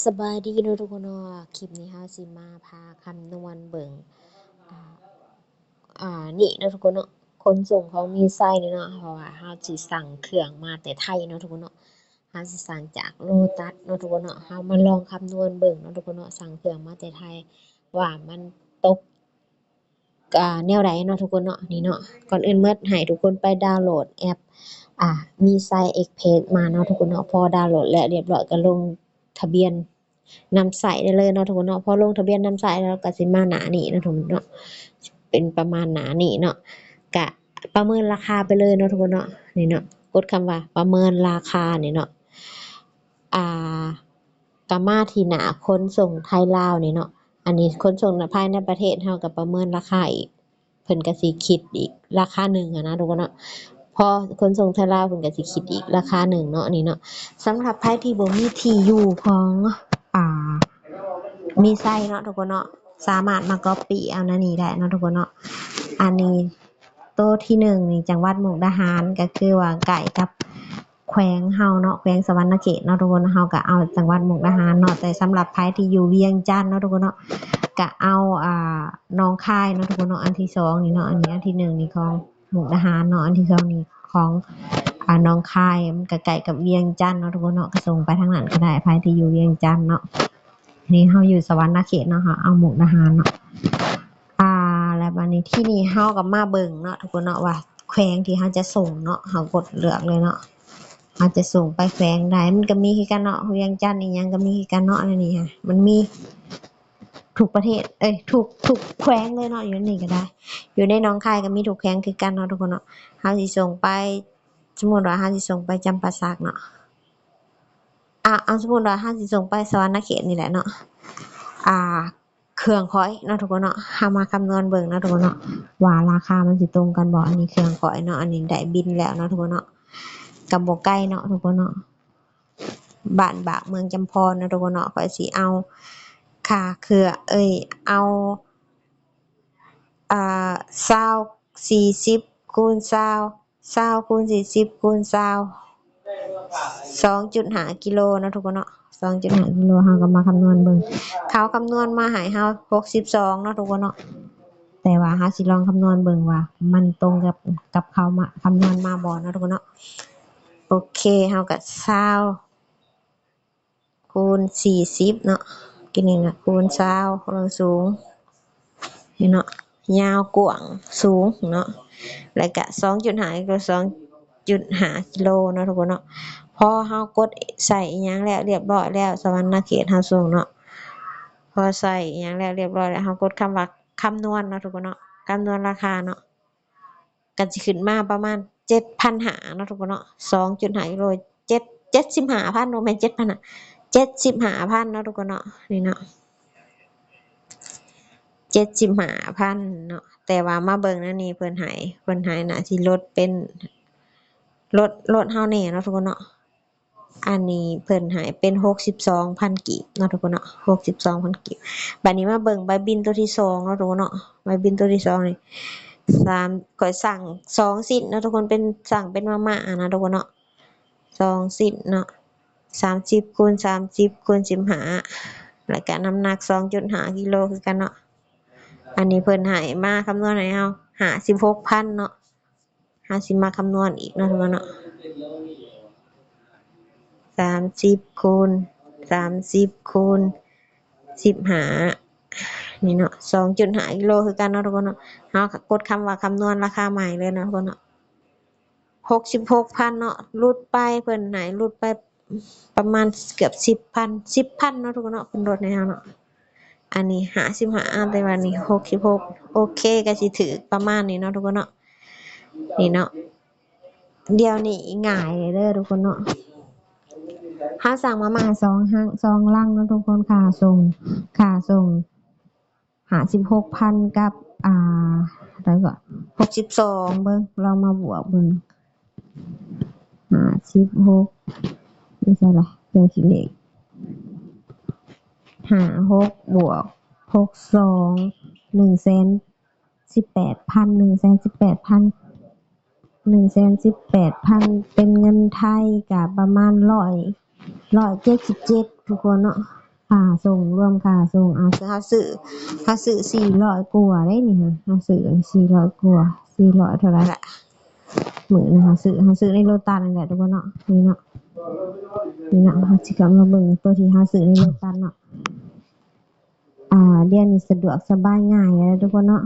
ສະບາຍດີເນາະທຸກຄົນເນາະ, ຄລິບນີ້ເຮົາຊິມາພາຄຳນວນເບິ່ງ ອ່າ ອ່າ ນີ້ເນາະທຸກຄົນເນາະ, ຂົນສົ່ງຂອງມີໄຊນີ້ເນາະ, ເພາະວ່າເຮົາຊິສັ່ງເຄື່ອງມາແຕ່ໄທເນາະທຸກຄົນເນາະ, ເຮົາຊິສັ່ງຈາກໂລຕັສເນາະທຸກຄົນເນາະ. ເຮົາມາລອງຄຳນວນເບິ່ງເນາະທຸກຄົນເນາະ, ສັ່ງເຄື່ອງມາແຕ່ໄທວ່າມັນຕົກ ກະແນວໃດເນາະທຸກຄົນເນາະ. ນີ້ເນາະ, ກ່ອນອື່ນໝົດໃຫ້ທຸກຄົນໄປດາວໂຫຼດແອັບ ອ່າ ມີໄຊເອັກເພຣສມາເນາະທຸກຄົນເນາະ. ພໍດາວໂຫຼດແລ້ວລຽບຮ້ອຍ ກໍລົງທະບຽນນຳໃຊ້ໄດ້ເລີຍເນາະທຸກຄົນເນາະ. ພໍລົງທະບຽນນຳໃຊ້ແລ້ວ ກໍຊິມາໜ້ານີ້ເນາະທຸກຄົນເນາະ, ເປັນປະມານໜ້ານີ້ເນາະ, ກະປະເມີນລາຄາໄປເລີຍເນາະທຸກຄົນເນາະ. ນີ້ເນາະ, ກົດຄຳວ່າປະເມີນລາຄານີ້ເນາະ, ອ່າ ກະມາທີ່ໜ້າຂົນສົ່ງໄທລາວນີ້ເນາະ. ອັນນີ້ຂົນສົ່ງພາຍໃນປະເທດເຮົາກະປະເມີນລາຄາອີກ, ເພິ່ນກະຊິຄິດອີກລາຄາໜຶ່ງຫັ້ນນະທຸກຄົນເນາະ. ພໍຂົນສົ່ງໄທລາວເພິ່ນກະຊິຄິດອີກລາຄາໜຶ່ງເນາະ. ນີ້ເນາະ, ສຳລັບໃຜທີ່ບໍ່ມີທີ່ຢູ່ຂອງ ອ່າ ມີໄຊເນາະທຸກຄົນເນາະ, ສາມາດມາກັອບປີ້ເອົາແນວນີ້ໄດ້ເນາະທຸກຄົນເນາະ. ອັນນີ້ໂຕທີໜຶ່ງນີ້ ຈັງຫວັດມຸກດາຫານ ກະຄືວ່າໃກ້ກັບ ແຂວງເຮົາເນາະ, ແຂວງສະຫວັນນະເຂດເນາະທຸກຄົນ, ເຮົາກະເອົາຈັງຫວັດມຸກດາຫານເນາະ. ແຕ່ສຳລັບໃຜທີ່ຢູ່ວຽງຈັນເນາະທຸກຄົນເນາະ, ກະເອົາ ອ່າ ໜອງຄາຍເນາະທຸກຄົນເນາະ, ອັນທີສອງນີ້ເນາະ. ອັນນີ້ອັນທີໜຶ່ງນີ້ຂອງມຸກດາຫານເນາະ, ອັນທີສອງນີ້ຂອງ ອ່າ ໜອງຄາຍ, ມັນກະໃກ້ກັບວຽງຈັນເນາະທຸກຄົນເນາະ, ກະສົ່ງໄປທາງນັ້ນກະໄດ້ ໃຜທີ່ຢູ່ວຽງຈັນເນາະ. ນີ້ເຮົາຢູ່ສະຫວັນນະເຂດເນາະ, ເຮົາເອົາມຸກດາຫານເນາະ. ອ່າ ແລ້ວບາດນີ້ ທີນີ້ເຮົາກໍມາເບິ່ງເນາະທຸກຄົນເນາະ ວ່າແຂວງທີ່ເຮົາຈະສົ່ງເນາະ, ເຮົາກົດເລືອກເລີຍເນາະ, ເຮົາຈະສົ່ງໄປແຂວງໃດ. ມັນກໍມີຄືກັນເນາະ, ວຽງຈັນອີ່ຫຍັງກໍມີຄືກັນເນາະ. ອັນນີ້ຫັ້ນ ມັນມີທຸກປະເທດ ເອີຍ ທຸກ ທຸກແຂວງເລີຍເນາະ, ຢູ່ໃນນີ້ກໍໄດ້, ຢູ່ໃນໜອງຄາຍກໍມີທຸກແຂວງຄືກັນເນາະທຸກຄົນເນາະ. ເຮົາຊິສົ່ງໄປ ສົມມຸດວ່າເຮົາຊິສົ່ງໄປຈຳປາສັກເນາະ, ອ່າ ເອົາ ສົມມຸດວ່າເຮົາຊິສົ່ງໄປສະຫວັນນະເຂດນີ້ແຫຼະເນາະ, ອ່າ ເຄື່ອງຂ້ອຍເນາະທຸກຄົນເນາະ. ເຮົາມາຄຳນວນເບິ່ງເນາະທຸກຄົນເນາະ ວ່າລາຄາມັນຊິຕົງກັນບໍ່. ອັນນີ້ເຄື່ອງຂ້ອຍເນາະ, ອັນນີ້ໄດ້ບິນແລ້ວເນາະທຸກຄົນເນາະ, ກໍບໍ່ໄກເນາະທຸກຄົນເນາະ, ບ້ານບາກເມືອງຈຳພອນເນາະທຸກຄົນເນາະ. ຂ້ອຍຊິເອົາຄ່າເຄື່ອງ ເອີຍ ເອົາ ອ່າ ຊາວ ສີ່ສິບ ຄູນ ຊາວ ຊາວ ຄູນ ສີ່ສິບ ຄູນ ຊາວ ສອງຈຸດຫ້າກິໂລເນາະທຸກຄົນເນາະ, ສອງຈຸດຫ້າກິໂລ. ເຮົາກໍມາຄຳນວນເບິ່ງ, ເຂົາຄຳນວນມາໃຫ້ເຮົາຫົກສິບສອງເນາະທຸກຄົນເນາະ, ແຕ່ວ່າເຮົາຊິລອງຄຳນວນເບິ່ງວ່າມັນຕົງກັບ ກັບເຂົາມາຄຳນວນມາບໍ່ເນາະທຸກຄົນເນາະ. ໂອເຄ, ເຮົາກໍຊາວ ຄູນສີ່ສິບເນາະ, ກິນນີ້ນະ ຄູນຊາວ ເບິ່ງສູງ ນີ້ເນາະ, ຍາວກວ້າງສູງເນາະ, ແລ້ວກະສອງຈຸດຫ້າ ກໍສອງຈຸດຫ້າກິໂລເນາະທຸກຄົນເນາະ. ພໍເຮົາກົດໃສ່ອີ່ຫຍັງແລ້ວ ລຽບຮ້ອຍແລ້ວ ສະຫວັນນະເຂດເຮົາສົ່ງເນາະ, ພໍໃສ່ອີ່ຫຍັງແລ້ວ ລຽບຮ້ອຍແລ້ວ ເຮົາກົດຄຳວ່າຄຳນວນເນາະທຸກຄົນເນາະ, ຄຳນວນລາຄາເນາະ. ກໍຊິຂຶ້ນມາປະມານເຈັດພັນຫ້າເນາະທຸກຄົນເນາະ, ສອງຈຸດຫ້າກິໂລ ເຈັດ ເຈັດສິບຫ້າພັນ ບໍ່ແມ່ນເຈັດພັນຫ້າ ເຈັດສິບຫ້າພັນເນາະທຸກຄົນເນາະ. ນີ້ເນາະ ເຈັດສິບຫ້າພັນເນາະ, ແຕ່ວ່າມາເບິ່ງແນວນີ້ເພິ່ນໃຫ້ ເພິ່ນໃຫ້ໜ້າຊິລົດເປັນ ລົດ ລົດເຮົາແດ່ເນາະທຸກຄົນເນາະ. ອັນນີ້ເພິ່ນໃຫ້ເປັນຫົກສິບສອງພັນກີບເນາະທຸກຄົນເນາະ, ຫົກສິບສອງພັນກີບ. ບາດນີ້ມາເບິ່ງໃບບິນຕົວທີສອງເນາະທຸກຄົນເນາະ, ໃບບິນຕົວທີສອງນີ້ ສາມ ຂ້ອຍສັ່ງສອງຊິ້ນເນາະທຸກຄົນ, ເປັນ ສັ່ງເປັນມາມ່ານະທຸກຄົນເນາະ, ສອງຊິ້ນເນາະ, ສາມສິບ ຄູນ ສາມສິບ ຄູນ ສິບຫ້າ ແລ້ວກະນ້ຳໜັກ ສອງຈຸດຫ້າກິໂລຄືກັນເນາະ. ອັນນີ້ເພິ່ນໃຫ້ມາຄຳນວນໃຫ້ເຮົາ ຫ້າສິບຫົກພັນເນາະ. ເຮົາຊິມາຄຳນວນອີກເນາະທຸກຄົນເນາະ, ສາມສິບ ຄູນ ສາມສິບ ຄູນ ສິບຫ້າ ນີ້ເນາະ, ສອງຈຸດຫ້າກິໂລຄືກັນເນາະທຸກຄົນເນາະ. ເຮົາກົດຄຳວ່າຄຳນວນລາຄາໃໝ່ເລີຍເນາະທຸກຄົນເນາະ, ຫົກສິບຫົກພັນເນາະ, ຫຼຸດໄປ ເພິ່ນໃຫ້ຫຼຸດໄປປະມານເກືອບສິບພັນ ສິບພັນເນາະທຸກຄົນເນາະ, ເພິ່ນລົດໃຫ້ເຮົາເນາະ. ອັນນີ້ຫ້າສິບຫ້າ ແຕ່ວ່ານີ້ຫົກສິບຫົກ. ໂອເຄ ກໍຊິຖືກປະມານນີ້ເນາະທຸກຄົນເນາະ. ນີ້ເນາະ, ດຽວນີ້ງ່າຍເດີທຸກຄົນເນາະ. ເຮົາສັ່ງມາມ່າສອງ ສອງລັງເນາະທຸກຄົນ, ຄ່າສົ່ງ ຄ່າສົ່ງຫ້າສິບຫົກພັນກັບ ອ່າ ເທົ່າໃດກໍ ຫົກສິບສອງ. ເບິ່ງ ລອງມາບວກເບິ່ງ ຫ້າສິບຫົກ ຢູ່ໃສລະ ເຄື່ອງຄິດເລກ ຫ້າຫົກບວກຫົກສອງ ໜຶ່ງແສນສິບແປດພັນ ໜຶ່ງແສນສິບແປດພັນ ໜຶ່ງແສນສິບແປດພັນ ເປັນເງິນໄທກະປະມານຮ້ອຍ ຮ້ອຍເຈັດສິບເຈັດ ທຸກຄົນເນາະ ຄ່າສົ່ງ ລວມຄ່າສົ່ງ ເອົາ ເຮົາຊື້ ເຮົາຊື້ສີ່ຮ້ອຍກວ່າເດ້ນີ້ ເຮົາຊື້ສີ່ຮ້ອຍກວ່າ ສີ່ຮ້ອຍເທົ່າໃດລະ ມື້ນັ້ນເຮົາຊື້ ເຮົາຊື້ໃນໂລຕັສນີ້ແຫຼະທຸກຄົນເນາະ ນີ້ເນາະ ນີ້ເນາະ ເຮົາຊິກັບມາເບິ່ງໂຕທີ່ເຮົາຊື້ໃນໂລຕັສເນາະ ອ່າ ດຽວນີ້ສະດວກສະບາຍງ່າຍແລ້ວທຸກຄົນເນາະ.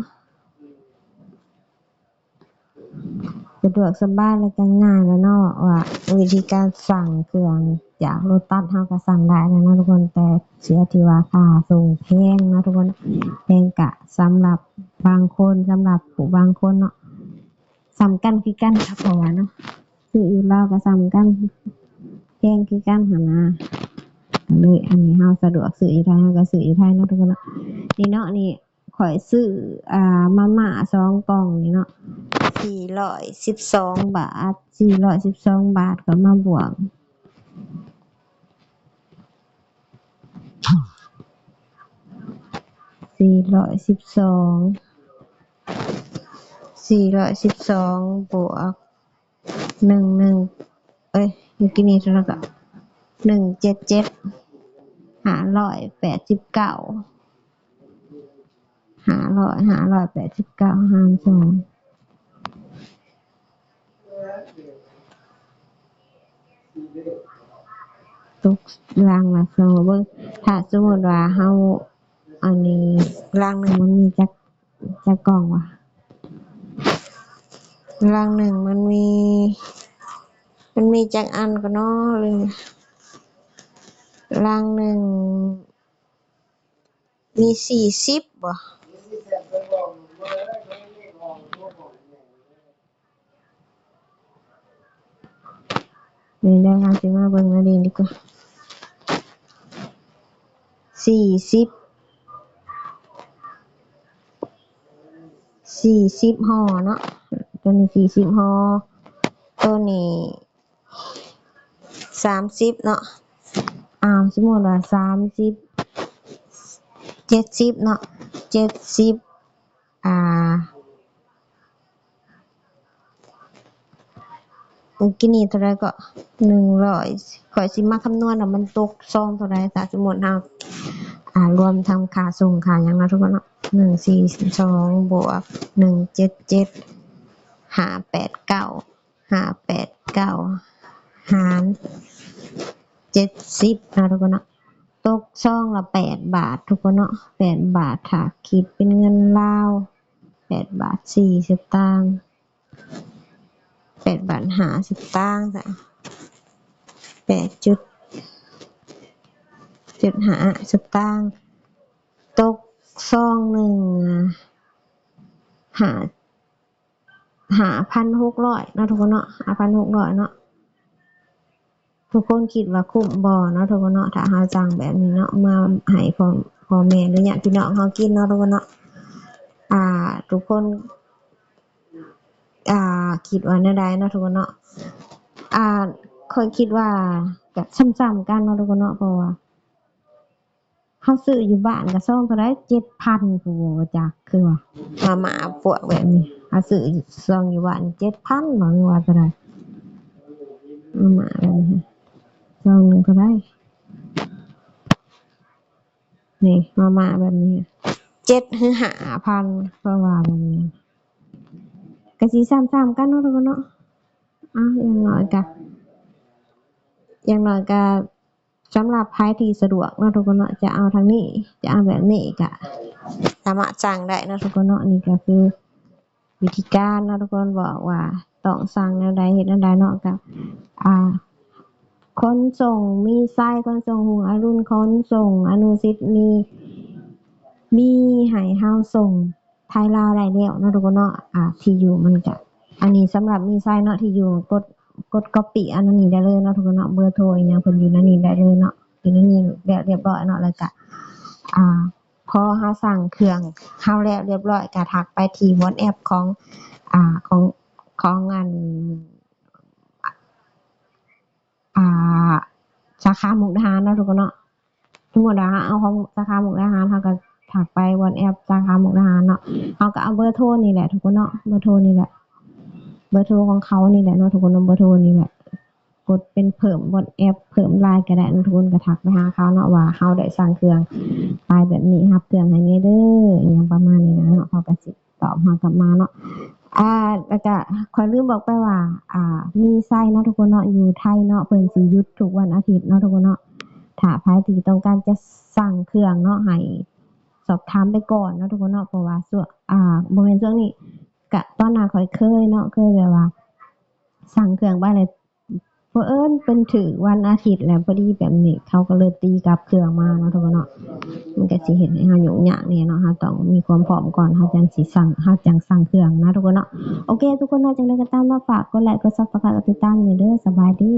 ສະດວກສະບາຍ ແລະ ກໍງ່າຍແລ້ວເນາະ ວ່າວິທີການສັ່ງເຄື່ອງຈາກໂລຕັສ ເຮົາກໍສັ່ງໄດ້ແລ້ວເນາະທຸກຄົນ ແຕ່ເສຍທີ່ວ່າຄ່າສົ່ງແພງເນາະທຸກຄົນ ແພງກະສຳລັບບາງຄົນ ສຳລັບຜູ້ບາງຄົນເນາະ ສ່ຳກັນຄືກັນ ເພາະວ່າເນາະ ຊື້ຢູ່ລາວກໍສ່ຳກັນ ແພງຄືກັນຫັ້ນນະ ກໍເລີຍ ອັນນີ້ເຮົາສະດວກຊື້ຢູ່ໄທ ເຮົາກໍຊື້ຢູ່ໄທເນາະທຸກຄົນເນາະ ນີ້ເນາະ ນີ້ ຂ້ອຍຊື້ ອ່າ ມາມ່າສອງກ່ອງນີ້ເນາະ ສີ່ຮ້ອຍສິບສອງບາດ ສີ່ຮ້ອຍສິບສອງບາດ ກໍມາບວກ ສີ່ຮ້ອຍສິບສອງ ສີ່ຮ້ອຍສິບສອງບວກ ໜຶ່ງໜຶ່ງ ເອີຍ ເມື່ອກີ້ນີ້ເທົ່າໃດກໍ ໜຶ່ງເຈັດເຈັດ ຫ້າຮ້ອຍແປດສິບເກົ້າ ຫ້າຮ້ອຍ ຫ້າຮ້ອຍແປດສິບເກົ້າ ຫານສອງ ຕົກລັງລະ ສອງ ເບິ່ງ ຖ້າສົມມຸດວ່າເຮົາ ອັນນີ້ ລັງໜຶ່ງມັນມີຈັກ ຈັກກ່ອງຫວາ? ລັງໜຶ່ງມັນມີ ມັນມີຈັກອັນກໍເນາະ ລືມ ລັງໜຶ່ງມີສີ່ສິບບໍ່? ນີ້ເດີ ເຮົາຊິມາເບິ່ງອັນນີ້ດີກວ່າ ສີ່ສິບ ສີ່ສິບຫໍ່ເນາະ ໂຕນີ້ສີ່ສິບຫໍ່ ໂຕນີ້ສາມສິບເນາະ ອ້າວ ສົມມຸດວ່າສາມສິບ ເຈັດສິບເນາະ ເຈັດສິບ ອ່າ ເມື່ອກີ້ນີ້ເທົ່າໃດເກາະ ໜຶ່ງຮ້ອຍ ຂ້ອຍຊິມາຄຳນວນວ່າມັນຕົກຊອງເທົ່າໃດ ຖ້າສົມມຸດເຮົາ ອ່າ ລວມທັງຄ່າສົ່ງຄ່າຫຍັງເນາະທຸກຄົນເນາະ ໜຶ່ງສີ່ສອງບວກໜຶ່ງເຈັດເຈັດ ຫ້າແປດເກົ້າ ຫ້າແປດເກົ້າ ຫານເຈັດສິບເນາະທຸກຄົນເນາະ ຕົກຊອງລະແປດບາດທຸກຄົນເນາະ ແປດບາດ ຖ້າຄິດເປັນເງິນລາວ ແປດບາດສີ່ສະຕາງ ແປດບາດຫ້າສະຕາງ ແປດຈຸດເຈັດຫ້າສະຕາງ ຕົກຊອງໜຶ່ງ ຫ້າ ຫ້າພັນຫົກຮ້ອຍເນາະທຸກຄົນເນາະ ຫ້າພັນຫົກຮ້ອຍເນາະ ທຸກຄົນຄິດວ່າຄຸ້ມບໍ່ເນາະທຸກຄົນເນາະ ຖ້າເຮົາສັ່ງແບບນີ້ເນາະ ມາໃຫ້ພໍ່ ພໍ່ແມ່ ຫຼື ຍາດພີ່ນ້ອງເຮົາກິນເນາະທຸກຄົນເນາະ ອ່າ ທຸກຄົນ ອ່າ ຄິດວ່າແນວໃດເນາະທຸກຄົນເນາະ ອ່າ ຂ້ອຍຄິດວ່າກໍສ່ຳໆກັນເນາະທຸກຄົນເນາະ ເພາະວ່າ ເຮົາຊື້ຢູ່ບ້ານກໍຊອງເທົ່າໃດ ເຈັດພັນ ຜູ້ບໍ່ຈັກ ຄືວ່າມາມ່າພວກແບບນີ້ ເຮົາຊື້ຊອງຢູ່ບ້ານເຈັດພັນ ບໍ່ ຫຼືວ່າເທົ່າໃດ ມາມ່າແບບນີ້ ຊອງໜຶ່ງເທົ່າໃດ ນີ້ ມາມ່າແບບນີ້ ເຈັດ ຫຼື ຫ້າພັນ ເພາະວ່າແບບນີ້ ກໍຊິສ່ຳໆກັນເນາະທຸກຄົນເນາະ ອ່າ ຢ່າງໜ້ອຍກໍ ຢ່າງໜ້ອຍກໍ ສຳລັບໃຜທີ່ສະດວກເນາະທຸກຄົນເນາະ ຈະເອົາທາງນີ້ ຈະເອົາແບບນີ້ກະສາມາດສັ່ງໄດ້ເນາະທຸກຄົນເນາະ ນີ້ກະຄືວິທີການເນາະທຸກຄົນ ບອກວ່າຕ້ອງສັ່ງແນວໃດ ເຮັດແນວໃດເນາະ ກະ ອ່າ ຂົນສົ່ງມີໄຊ ຂົນສົ່ງຮຸ່ງອະລຸນ ຂົນສົ່ງອະນຸສິດ ມີ ມີໃຫ້ເຮົາສົ່ງ ໄທລາວໄດ້ແລ້ວເນາະທຸກຄົນເນາະ ອ່າ ທີ່ຢູ່ມັນກະ ອັນນີ້ສຳລັບມີໄຊເນາະ ທີ່ຢູ່ ກົດ ກົດກັອບປີ້ອັນນີ້ໄດ້ເລີຍເນາະທຸກຄົນເນາະ ເບີໂທອີ່ຫຍັງເພິ່ນຢູ່ໃນນີ້ໄດ້ເລີຍເນາະ ຢູ່ໃນນີ້ແລ້ວຮຽບຮ້ອຍເນາະ ແລ້ວກະ ອ່າ ພໍເຮົາສັ່ງເຄື່ອງເຮົາແລ້ວຮຽບຮ້ອຍ ກະທັກໄປທີ່ວັອດແອັບຂອງ ອ່າ ຂອງ ຂອງອັນ ອ່າ ສາຂາມຸກດາຫານເນາະທຸກຄົນເນາະ ສົມມຸດວ່າເຮົາເອົາຂອງສາຂາມຸກດາຫານ ເຮົາກໍທັກໄປວັອດແອັບສາຂາມຸກດາຫານເນາະ ເຮົາກໍເອົາເບີໂທນີ້ແຫຼະທຸກຄົນເນາະ ເບີໂທນີ້ແຫຼະ ເບີໂທຂອງເຂົານີ້ແຫຼະເນາະທຸກຄົນເນາະ ເບີໂທນີ້ແຫຼະ ກົດເປັນເພີ່ມ WhatsApp ເພີ່ມ LINE ກໍໄດ້ເນາະ ທຸກຄົນກໍທັກໄປຫາເຂົາເນາະ ວ່າເຮົາໄດ້ສັ່ງເຄື່ອງໄປແບບນີ້ ຮັບເຄື່ອງໃຫ້ແດ່ເດີ ອີ່ຫຍັງປະມານນີ້ນະເນາະ ເຂົາກໍຊິຕອບເຮົາກັບມາເນາະ. ອ່າ ແລ້ວກະຂ້ອຍລືມບອກໄປວ່າ ອ່າ ມີໄຊເນາະ ທຸກຄົນເນາະ ຢູ່ໄທເນາະ ເພິ່ນຊິຢຸດທຸກວັນອາທິດເນາະ ທຸກຄົນເນາະ. ຖ້າໃຜທີ່ຕ້ອງການຈະສັ່ງເຄື່ອງເນາະ ໃຫ້ສອບຖາມໄປກ່ອນເນາະ ທຸກຄົນເນາະ ເພາະວ່າຊ່ວງ ອ່າ ບໍ່ແມ່ນຊ່ວງນີ້ ກະຕອນໜ້າຂ້ອຍເຄີຍເນາະ ເຄີຍແບບວ່າສັ່ງເຄື່ອງໄປແລ້ວ ເຜີອິນເພິ່ນຖືກວັນອາທິດ ແລ້ວພໍດີແບບນີ້ ເຂົາກໍເລີຍຕີກັບເຄື່ອງມາເນາະ ທຸກຄົນເນາະ. ມັນກໍຊິເຮັດໃຫ້ເຮົາຫຍຸ້ງຍາກແດ່ເນາະ ເຮົາຕ້ອງມີຄວາມພ້ອມກ່ອນ ເຮົາຈັ່ງຊິສັ່ງ ເຮົາຈັ່ງສັ່ງເຄື່ອງນະ ທຸກຄົນເນາະ. ໂອເຄ ທຸກຄົນເນາະ ຈັ່ງໃດກໍຕາມເນາະ ຝາກກົດໄລກົດ Subscribe ກົດຕິດຕາມແດ່ເດີ. ສະບາຍດີ.